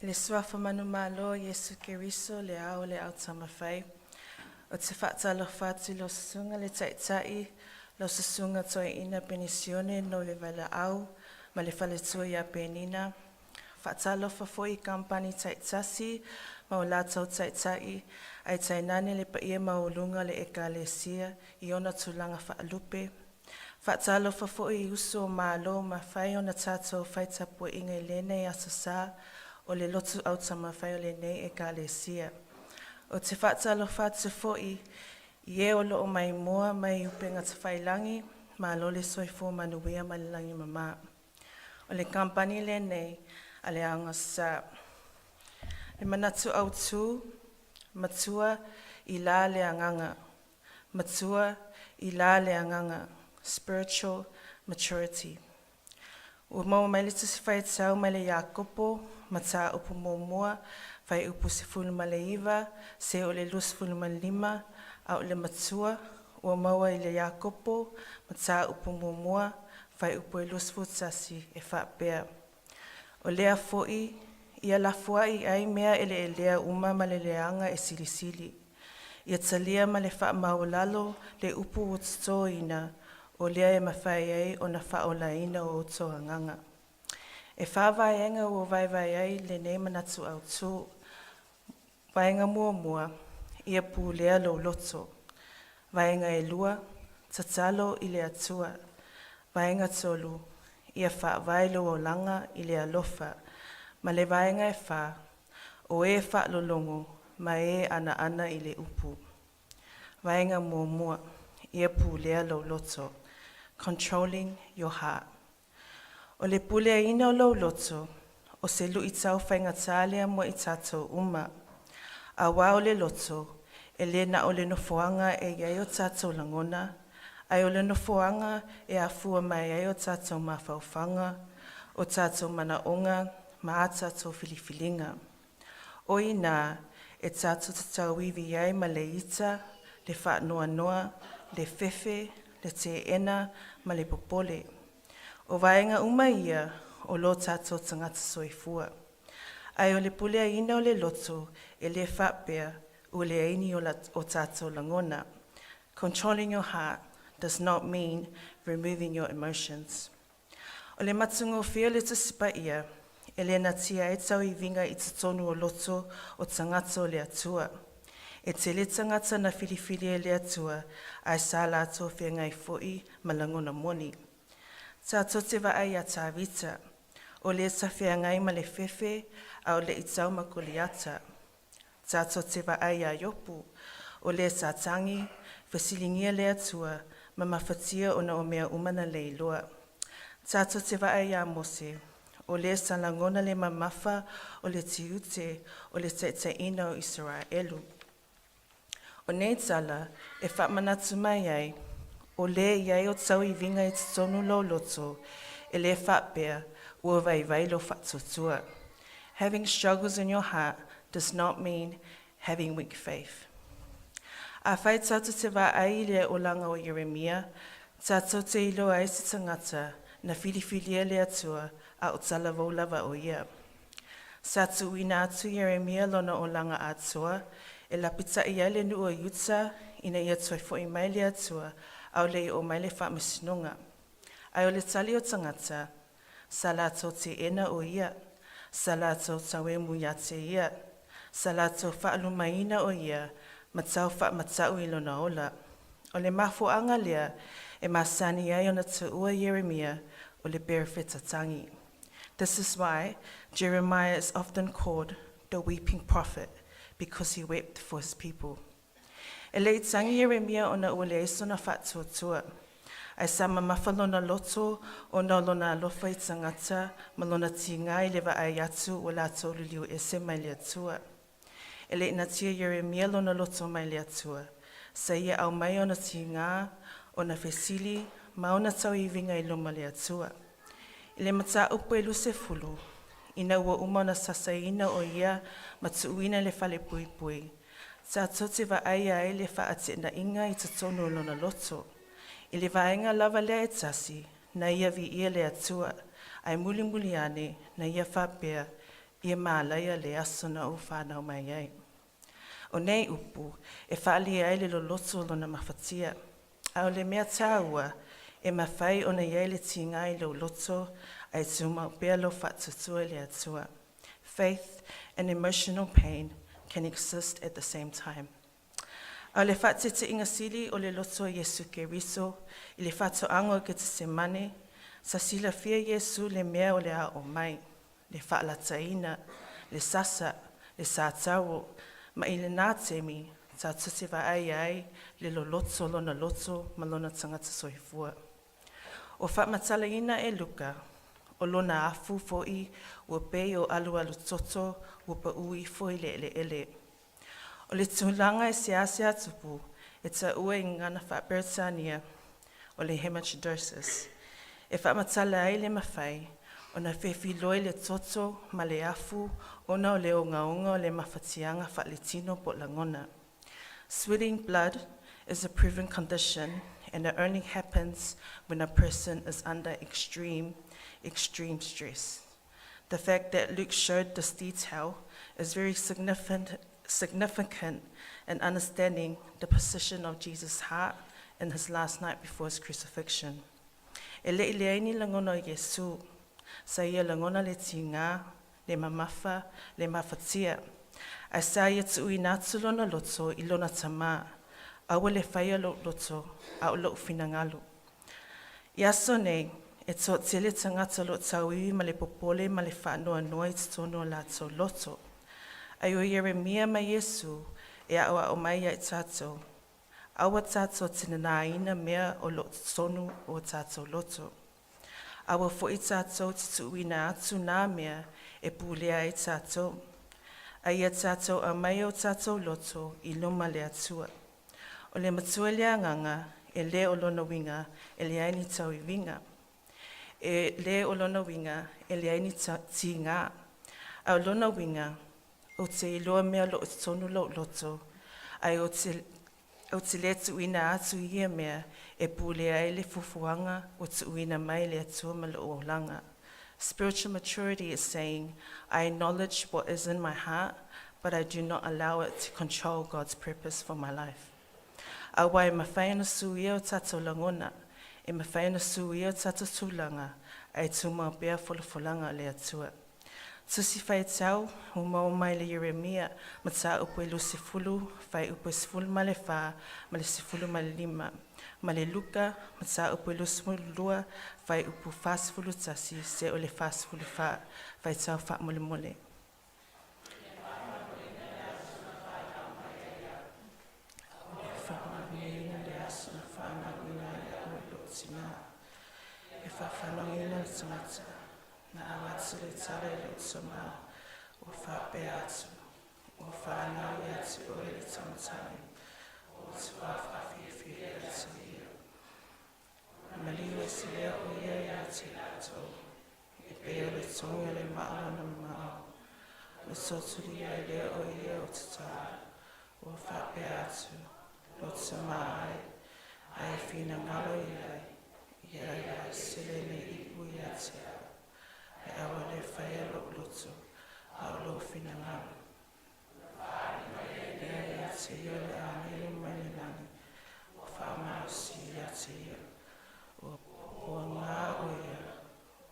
I le suafa manumalo o Iesu Keriso le Ao o le Aotamafai, ou te faatalofa atu i lau Susuga i le Taitai, lau Susuga Toeaina Penisione Noe Valaau ma le faletua ia Penina. Faatalofa foi i kamupani taitasi ma o latou taitai, ae tainane le paia maualuga o le Ekalesia i ona tulaga faalupe. Faatalofa foi i uso o Malo ua mafai ona tatou fai tapuaiga i lenei aso sa o le lotu autaumafai o lenei Ekalesia. Ou te faatalofa atu foi i e o lo o maimoa mai upega tafailagi, malo le soifua manuia ma le lagi e mama. O le kamupani lenei a le Aoga Sa. Le manatu autu, matua i la le agaga, matua i la le agaga, spiritual maturity. Ua maua mai le tusi faitau mai le Iakopo, mataupu muamua, fuaiupu 19 seia oo i le 25, a o le matua ua maua i le Iakopo, mataupu muamua, fuaiupu 21 e faapea: “O lea foi ia lafoai ai mea eleelea uma ma le leaga e silisili. Ia talia ma le faamaualalo le upu ua totoina, o lea e mafai ai ona faaolaina o outou agaga.” E fa vaega ua vaevae ai lenei manatu autu. Vaega muamua, ia pulea lou loto. Vaega e lua, tatalo i le Atua. Vaega tolu, ia faavae lou olaga i le alofa. Ma le vaega e fa, o e faalologo ma e anaana i le upu. Vaega muamua, ia pulea lou loto. Controlling your heart. O le puleaina o lou loto, o se luitau faigata lea mo i tatou uma. Aua o le loto, e le na o le nofoaga e i ai o tatou lagona, ae o le nofoaga e afua mai ai o tatou mafaufauga, o tatou manaoga ma a tatou filifiliga. O i ina e tatou te tauivi ai ma le ita, le faanoanoa, le fefe, le teena ma le popole. O vaega uma ia o lo tatou tagata soifua. Ae o le puleaina o le loto, e le faapea ua leai ni o tatou lagona. Controlling your heart does not mean removing your emotions. O le matagofie o le tusi paia, e le natia ai tauiviga i totonu o loto o tagata o le Atua. E tele tagata na filifili e le Atua ae sa latou feagai foi ma lagona moni. Tatou te vaai ia Tavita, o le sa feagai ma le fefe a o le i tau ma Koliata. Tatou te vaai iā Iopu, o le sa tagi, fesiligia le Atua ma mafatia ona o mea uma na leiloa. Tatou te vaai iā Mose, o le sa lagona le mamafa o le tiute o le taitaiina o Isaraelu. O nei tala e faamanatu mai ai, o le i ai o tauiviga i totonu o lou loto, e le faapea ua vaivai lou faatuatua. Having struggles in your heart does not mean having weak faith. Afai tatou te vaai i le olaga o Ieremia, tatou te iloa ai se tagata na filifilia le Atua a o talavou lava o ia. Sa tuuina atu Ieremia lona olaga atoa e lapitai ai le nuu o Iuta ina ia toe foi mai le Atua a o le i oo mai le faamasinoga. Ae o le tali o tagata, sa latou teena o ia, sa latou tauemu ia te ia, sa latou faalumaina o ia ma tau faamatau i lona ola. O le mafuaaga lea e masani ai ona tuua Ieremia o le perofeta tagi. This is why Jeremiah is often called the weeping prophet, because he wept for his people. E le i tagi Ieremia ona ua leai sona faatuatua. Ae sa mamafa lona loto ona o lona alofa i tagata ma lona tiga i le vaai atu ua latou liliu ese mai le Atua. E le i natia Ieremia lona loto mai le Atua. Sa ia aumai ona tiga, ona fesili, ma ona tauiviga i luma le Atua. I le mataupu e 20, ina ua uma ona sasaina o ia ma tuuina i le fale puipui, tatou te vaai ai le faatenaina i totonu o lona loto. I le vaega lava lea e tasi, na ia viia le Atua, ae mulimuli ane, na ia faapea, Ia malaia le aso na ou whānau mai ai. O nei upu, e whaalia ai le loloto o lona mafatia. A o le mea tāua, e mawhai ona iai le tīngā i lou loto, ae tumau pea lou faatuatua i le Atua. Faith and emotional pain can exist at the same time. A o le faateteʻiga sili o le loto o Iesu Keriso i le faatoaga o Ketesemane, sa silafia e Iesu le mea o le a oo mai, le faalataiga, le sasa, le sataro, ma i lenā taimi, tatou te vaai ai le loloto o lona loto ma lona tagata soifua. Ua faamatalaina e Luka, o lona afu foi ua pei o alualu toto ua pau ifo i le eleele. O le tulaga e seasea tupu e taua i gagana faa-Peretania o le hematidrosis. E faamatala ai le mafai ona fefiloi le toto ma le afu ona o le ogaoga o le mafatiaga faaletino po o lagona. Sweating blood is a proven condition and it only happens when a person is under extreme, extreme stress. The fact that Luke showed this detail is very significant in understanding the position of Jesus' heart in his last night before his crucifixion. E le i leai ni lagona o Iesu, sa ia lagona le tigā, le mamafa, le mafatia. Ae sa ia tuuina atu lona loto i lona tamā, aua le faia lou loto, a o lou finagalo. I aso nei, e toatele tagata o lo o tauivi ma le popole ma le faanoanoa i totonu o latou loto. Ae o Ieremia ma Iesu e aʻoaʻo mai ia i tatou, aua tatou te nānāina mea o lo o totonu o tatou loto. Aua foi tatou te tuuina atu nā mea e pulea ai tatou. A ia tatou aumai o tatou loto i luma le Atua. O le matua i le agaga, e le o lona uiga, e leai ni tauiviga. E le o lona uiga, e leai ni tigā. A o lona uiga, ou te iloa mea o lo o totonu lou loto, ae ou te le tuuina atu i ia mea e pulea ai le fuafuaga ua tuuina mai e le Atua mo lou olaga. Spiritual maturity is saying, I acknowledge what is in my heart, but I do not allow it to control God's purpose for my life. Auā e mafai ona suia o tatou lagona, e mafai ona suia o tatou tulaga, ae tumau pea folafolaga a le Atua. Tusi Faitau, ua maua mai le Ieremia, Mataupu e 20, Fuaiupu e 14 ma le 15. Ma le Luka, Mataupu e 22, Fuaiupu 41, seia oo i le 44, faitau faamolemole. Faamanuiaina le aso na fanauina ai au e lou tinā. E faafanoaina le tagata na avatu le tala i lou tamā, ua faapea atu, ua whānau ia te oe le tamatāne, o te whawhawhiwhi ia te ia. Maliu e se lea o ia ia te latou, e pei o le togi o le maa lona mamao, ona totulia ai lea o ia o tatalo, ua faapea atu, lou tamā e, ae finagalo i ai, ia e vaesele nei ipu ia te au. Ae aua le faia lou loto, a o lou finagalo. Lea ia te ia le agelu mai le lagi, ua faamalosi ia te ia. Ua puagā o ia,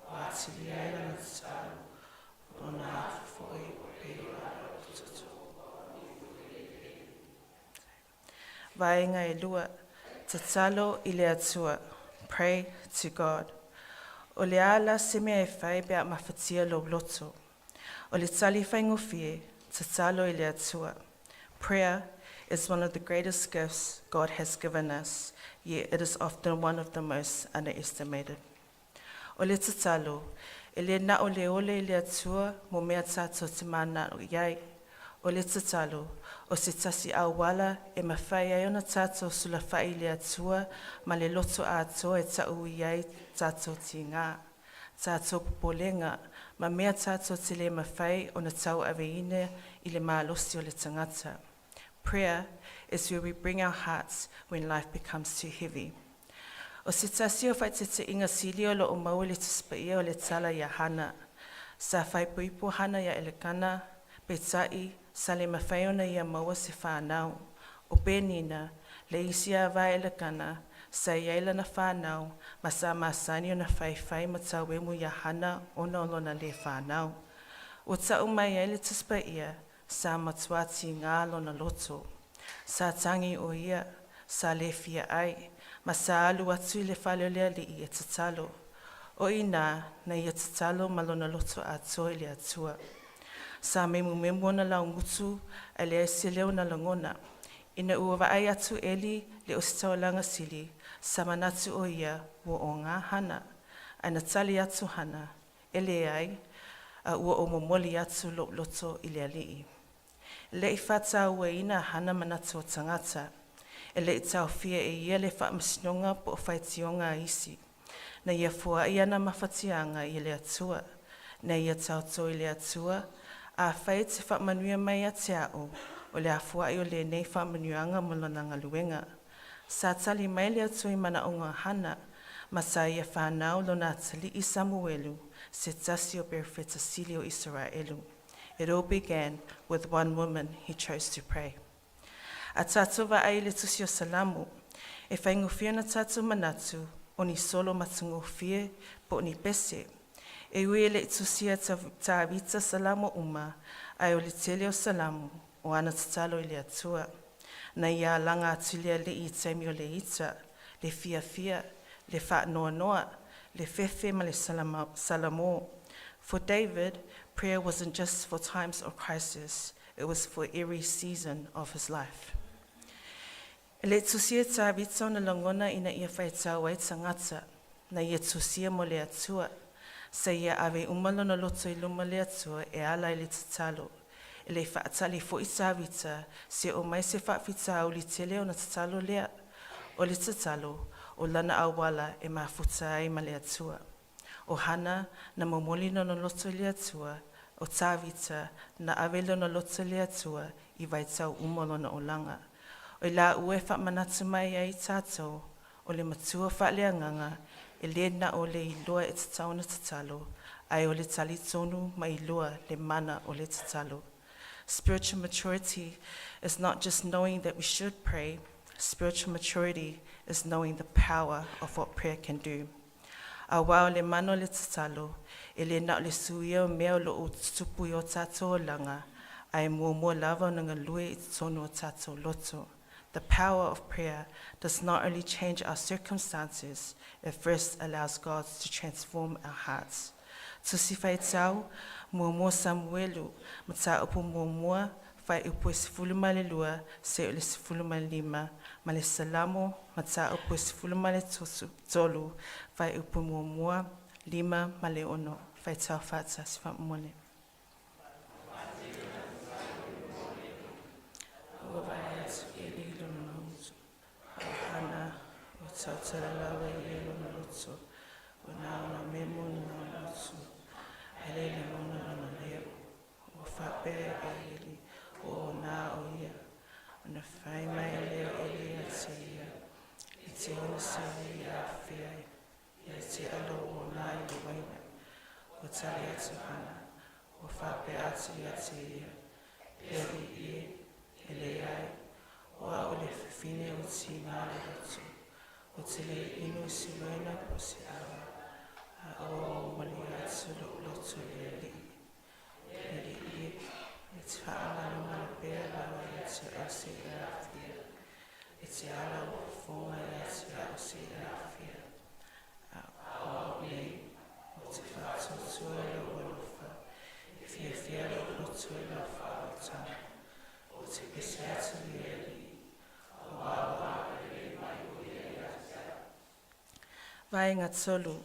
ua atili ai lana tatalo, lona afu foi ua pei o alualu toto. Vaega e lua, tatalo i le Atua. Pray to God. O le a la se mea e fai pe a mafatia lou loto. O le tali faigofie, tatalo i le Atua. Prayer is one of the greatest gifts God has given us, yet it is often one of the most underestimated. O le tatalo, e le na o le ole i le Atua mo mea tatou te manao i ai. O le tatalo, o se tasi auala e mafai ai ona tatou sulafai i le Atua ma le loto atoa e tau i ai tatou tigā, tatou popolega, ma mea tatou te le mafai ona tauaveina i le malosi o le tagata. Prayer is where we bring our hearts when life becomes too heavy. O se tasi o faateteʻiga sili o loo maua i le Tusi Paia o le tala ia Hana. Sa faaipoipo Hana ia Elekana, peitai sa le mafai ona ia maua se fanau. O Penina, le isi ava a Elekana, sa iai lana fanau, ma sa masani ona faifai ma tauemu ia Hana ona o lona le fanau. Ua tau mai ai le Tusi Paia, sa matua tiga lona loto. Sa tagi o ia, sa le fia ai, ma sa alu atu i le fale o le Alii e tatalo. O ina na ia tatalo ma lona loto atoa i le Atua. Sa memumemu ona laugutu ae leai se leo na lagona. Ina ua vaai atu Eli le Ositaulaga sili, sa manatu o ia ua oga Hana. Ae na tali atu Hana, e leai, a ua ou momoli atu lou loto i le Alii. E le i faatauaina Hana manatu o tagata. E le i taofia e ia le faamasinoga po o faitioga a isi. Na ia foai ana mafatiaga i le Atua. Na ia taoto i le Atua, afai e te faamanuia mai ia te a'u, o le afuai o lenei faamanuiaga ma lona galuega. Sa tali mai le Atua i manaoga o Hana, ma sa ia fanau lona atalii Samuelu, se tasi o perofeta sili o Isaraelu. It all began with one woman who chose to pray. A tatou vaai i le tusi o Salamo, e faigofie ona tatou manatu o ni solo matagofie po o ni pese. E ui e le i tusia e Tavita Salamo uma, ae o le tele o Salamo o ana tatalo i le Atua. Na ia alaga atu i le Alii i taimi o le ita, le fiafia, le faanoanoa, le fefe ma le salamo. For David, prayer wasn't just for times of crisis, it was for every season of his life. E le i tusia e Tavita ona lagona ina ia faitau ai tagata, na ia tusia mo le Atua. Sa ia ave uma lona loto i luma le Atua e ala i le tatalo. E le i faatali foi Tavita se o mai se faafitauli tele ona tatalo lea. O le tatalo, o lana auala e mafuta ai ma le Atua. O Hana na momoli lona loto i le Atua, o Tavita na ave lona loto i le Atua i vaitau uma o lona olaga. O i laua e faamanatu mai ai tatou, o le matua faaleagaga, e le na o le iloa e tatau ona tatalo, ae o le talitonu ma iloa le mana o le tatalo. Spiritual maturity is not just knowing that we should pray. Spiritual maturity is knowing the power of what prayer can do. Auā o le mana o le tatalo, e le na o le suia o mea o lo o tutupu i o tatou olaga, ae muamua lava ona galue i totonu o tatou loto. The power of prayer does not only change our circumstances, it first allows God to transform our hearts. Tusi Faitau, 1 Samuelu, Mataupu muamua, fuaiupu e 12 seia oo i le 15, ma le Salamo, Mataupu e 13, fuaiupu 1, 5 ma le 6. Faitau faatasi faamomoli. Ua vaai atu Eli i lona laugutu, a o Hana ua tautala lava ia i lona loto, ua na ona memo lona laugutu, ae le lagona lona leo. Ua faapea Eli, ua ona o ia. Ona fai mai lea o Eli ia te ia, E te onosai i afea ai, ia te lou ona i le uaina. Ua tali atu Hana, ua faapea atu ia te ia, E alii e, e leai, o au o le fafine ua tiga le loto, ou te le inu i se uaina po o se ava, a ua ou momoli atu lou loto i le Alii. E alii e, e te faamalamalam pea lava ia te oe seia afea, e te ala ou fofoga ia te au seia afea. A o au nei, ou te faatuatua i lou alofa, e fiafia lou loto i lau faaolataga. Ou te pese atu i le Alii, auā ua agalelei mai o ia ia te au. Vaega 3,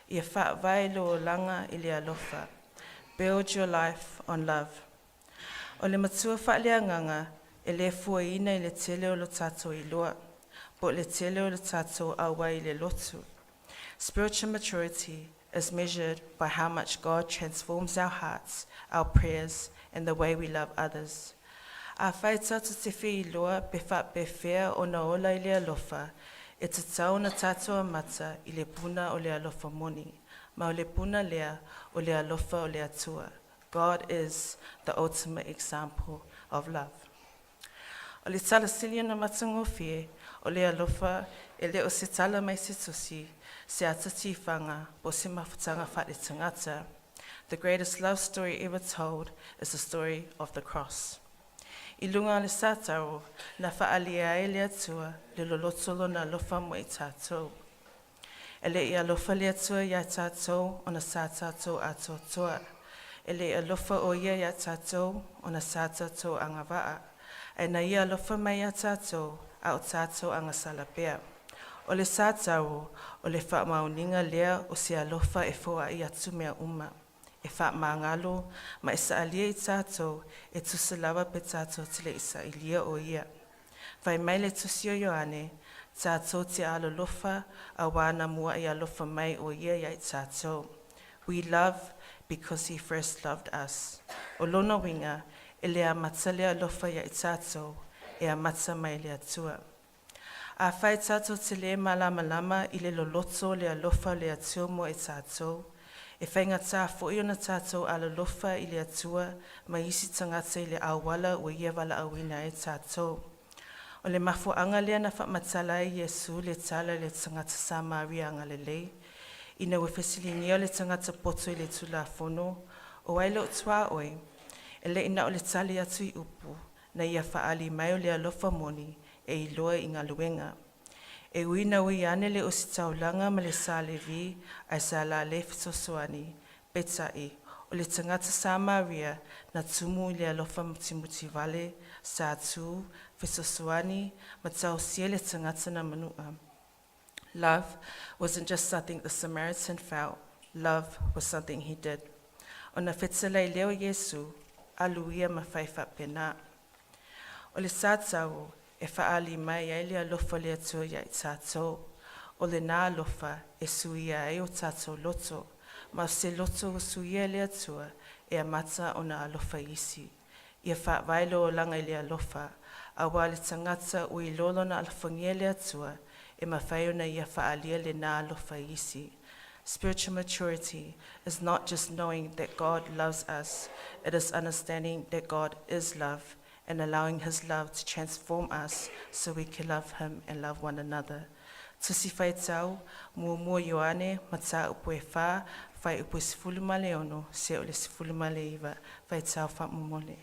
ia faavae lou olaga i le alofa. Build your life on love. O le matua faaleagaga, e le fuaina i le tele o lo tatou iloa, po o le tele o le tatou auai i le lotu. Spiritual maturity is measured by how much God transforms our hearts, our prayers, and the way we love others. Afai tatou te fia iloa pe faapefea ona ola i le alofa, e tatau ona tatou amata i le puna o le alofa moni. Ma o le puna lea o le alofa o le Atua. God is the ultimate example of love. O le tala sili ona matagofie o le alofa e le o se tala mai se tusi, se ata tifaga, po o se mafutaga faaletagata. The greatest love story ever told is the story of the cross. I luga o le sataro, na faaalia ai e le Atua le loloto o lona alofa mo i tatou. E le i alofa le Atua iā tatou ona sa tatou atoatoa. E le i alofa o ia iā tatou ona sa tatou agavaa. Ae na ia alofa mai iā tatou a o tatou agasala pea. O le sataro, o le faamaoniga lea o se alofa e foai atu mea uma. E faamagalo ma e saalia i tatou e tusa lava pe tatou te le i sailia o ia. Fai mai le tusi o Ioane, tatou te alolofa auā na muai alofa mai o ia ia i tatou. We love because he first loved us. O lona uiga, e le amata le alofa ia i tatou, e amata mai le Atua. Afai tatou te le malamalama i le loloto o le alofa o le Atua mo i tatou, e faigata foi ona tatou alolofa i le Atua ma isi tagata i le auala ua ia valaauina ai tatou. O le mafuaaga lea na faamatala ai Iesu le tala i le tagata Samaria agalelei, ina ua fesiligia le tagata poto i le Tulafono, o ai lou tuaoi, e le i na o le tali atu i upu, na ia faaali mai o le alofa moni e iloa i galuega. E ui ina ui ane le ositaulaga ma le sa Levi ae sa lalei fesoasoani, peitai, o le tagata Samaria na tumu i le alofa mutimutivale, sa tu, fesoasoani ma tausia le tagata na manua. Love wasn't just something the Samaritan felt, love was something he did. Ona fetalai lea o Iesu, alu ia ma fai faapena. O le sataro e faaali mai ai le alofa o le Atua ia i tatou. O lena alofa e suia ai o tatou loto. Ma o se loto ua suia e le Atua e amata ona alofa i isi. Ia faavae lou olaga i le alofa, auā le tagata ua iloa lona alofagia e le Atua, e mafai ona ia faaalia lena alofa i isi. Spiritual maturity is not just knowing that God loves us, it is understanding that God is love and allowing His love to transform us so we can love Him and love one another. Tusi Faitau, 1 Ioane, mataupu e 4, fuaiupu e 16, seia oo i le 19, faitau faamomoli.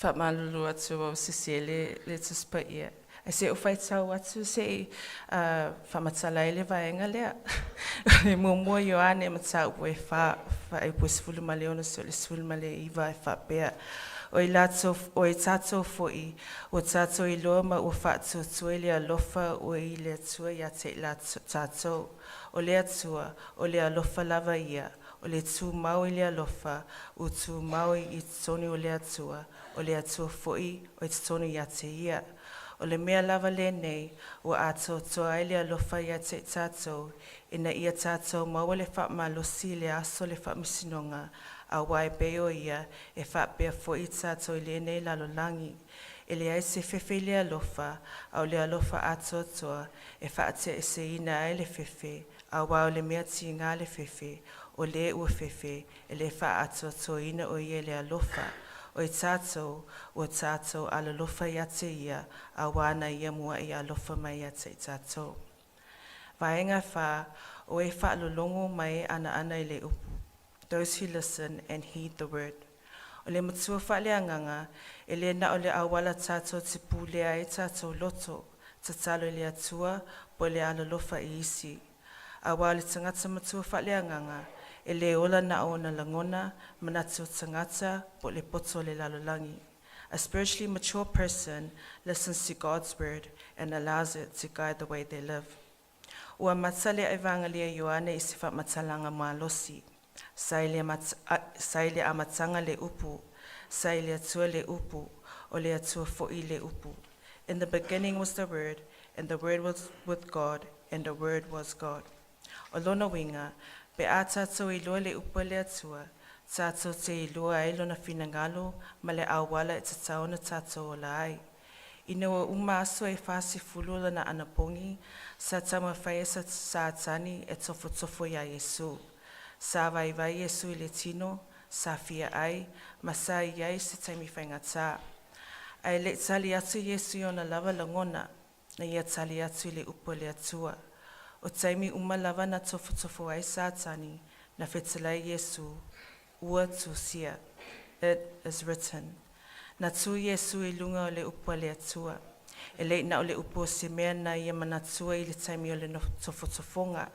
Faamalulu atu ua sese le Tusi Paia. Ae se i ou faitau atu se i faamatala ai le vaega lea. O le 1 Ioane mataupu e 4, fuaiupu e 16 seia oo i le 19 e faapea, O i latou, o e tatou foi, ua tatou iloa ma ua faatuatua i le alofa ua i le Atua ia te i tatou. O le Atua, o le alofa lava ia, o le tumau i le alofa, ua tumau i totonu o le Atua, o le Atua foi o i totonu ia te ia. O le mea lava lenei ua atoatoa ai le alofa ia te i tatou, ina ia tatou maua le faamalosi i le aso o le faamasinoga, auā e pei o ia, e faapea foi i tatou i lenei lalolagi. E leai se fefe i le alofa, a o le alofa atoatoa e faateeseina ai le fefe, auā o le mea tiga le fefe, o le ua fefe, e le faaatoatoaina o ia i le alofa. O i tatou, ua tatou alolofa ia te ia, auā na ia muai alofa mai ia te i tatou. Vaega 4, o e faalologo ma e anaana i le upu. Those who listen and heed the word. O le matua faaleagaga, e le na o le auala tatou te pulea ai tatou loto, tatalo i le Atua po o le alolofa i isi. Auā o le tagata matua faaleagaga, E le ola na o ona lagona, manatu o tagata, po o le poto o le lalolagi. A spiritually mature person listens to God's word and allows it to guide the way they live. Ua amata le Evagelia a Ioane i se faamatalaga malosi. Sa i le sa i le amataga le upu, sa i le Atua le upu, o le Atua foi le upu. In the beginning was the Word, and the Word was with God, and the Word was God. O lona uiga, pe a tatou iloa le upu a le Atua, tatou te iloa ai lona finagalo ma le auala e tatau ona tatou ola ai. Ina ua uma aso e 40 lana anapogi, sa taumafai e sa Satani e tofotofo iā Iesu. Sa vaivai Iesu i le tino, sa fia ai, ma sa i ai se taimi faigata. Ae le i tali atu Iesu i ona lava lagona, na ia tali atu i le upu a le Atua. O taimi uma lava na tofotofo ai Satani, na fetalai Iesu, ua tusia. It is written. Na tu Iesu i luga o le upu a le Atua. E le na o le upu o se mea na ia manatua i le taimi o le tofotofoga.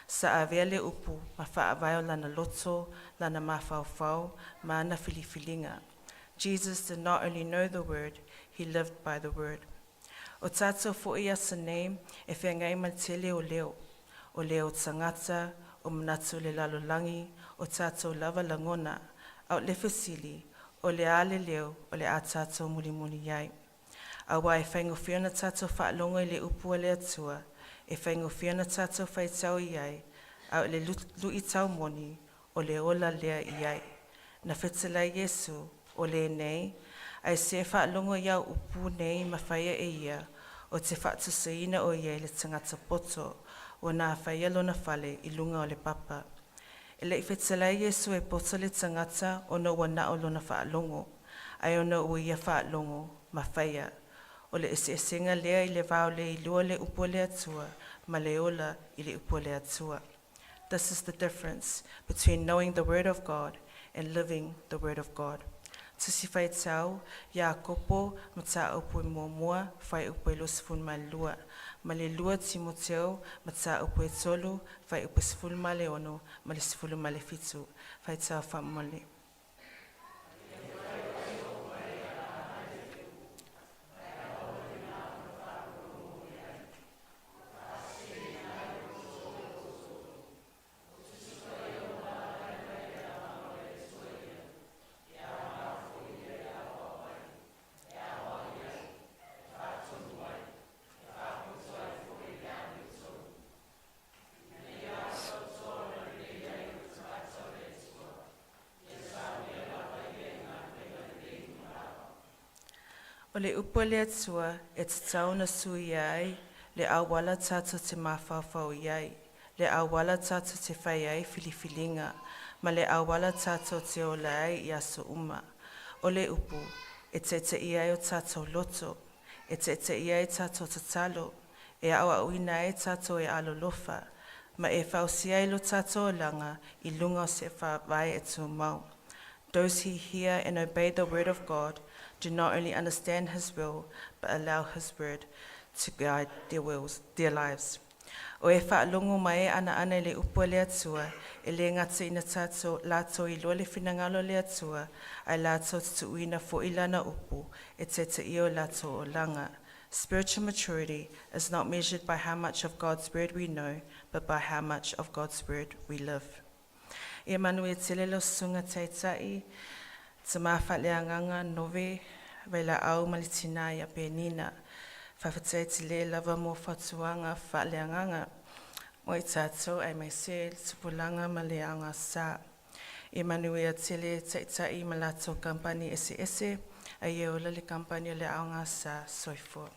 Sa avea le upu ma faavae o lana loto, lana mafaufau, ma ana filifiliga. Jesus did not only know the word, he lived by the word. O tatou foi i aso nei, e feagai ma le tele o leo. O leo o tagata, o manatu o le lalolagi, o tatou lava lagona. A o le fesili, o le a le leo o le a tatou mulimuli ai. Aua e faigofie ona tatou faalogo i le upu a le Atua, e faigofie ona tatou faitau i ai, a o le luitau moni, o le ola lea i ai. Na fetalai Iesu, o lenei, ae se faalogo i au upu nei ma faia e ia, ou te faatusaina o ia i le tagata poto, ua na faia lona fale i luga o le papa. E le i fetalai Iesu e poto le tagata ona ua na o lona faalogo, ae ona ua ia faalogo ma faia. O le eseesega lea i le va o le iloa le upu a le Atua ma le ola i le upu a le Atua. This is the difference between knowing the word of God and living the word of God. Tusi Faitau, Iakopo, Mataupu e 1, fuaiupu e 22, ma le 2 Timoteo, Mataupu e 3, fuaiupu e 16 ma le 17. Faitau faamole. O le upu a le Atua e tatau ona suia ai le auala tatou te mafaufau i ai, le auala tatou te fai ai filifiliga, ma le auala tatou te ola ai i aso uma. O le upu e taitaia ai o tatou loto, e taitaia ai tatou tatalo, e aoaoina ai tatou e alolofa, ma e fausia ai lo tatou olaga i luga o se faavae e tumau. Those who hear and obey the word of God do not only understand his will, but allow his word to guide their wills, their lives. O e faalogo ma e anaana i le upu a le Atua, e le gata ina tatou latou iloa le finagalo o le Atua, ae latou te tuuina foi lana upu e taitaia o latou olaga. Spiritual maturity is not measured by how much of God's word we know, but by how much of God's word we live. Ia manuia tele lau susuga taitai, tama faaleagaga Nove Vailaau ma le tina ia Penina. Faafetai tele lava mo fautuaga faaleagaga mo i tatou aemaise le tupulaga ma le aogasa. Ia manuia tele taitai ma latou kamupani eseese, a ia ola le kamupani o le aogasa. Soifua.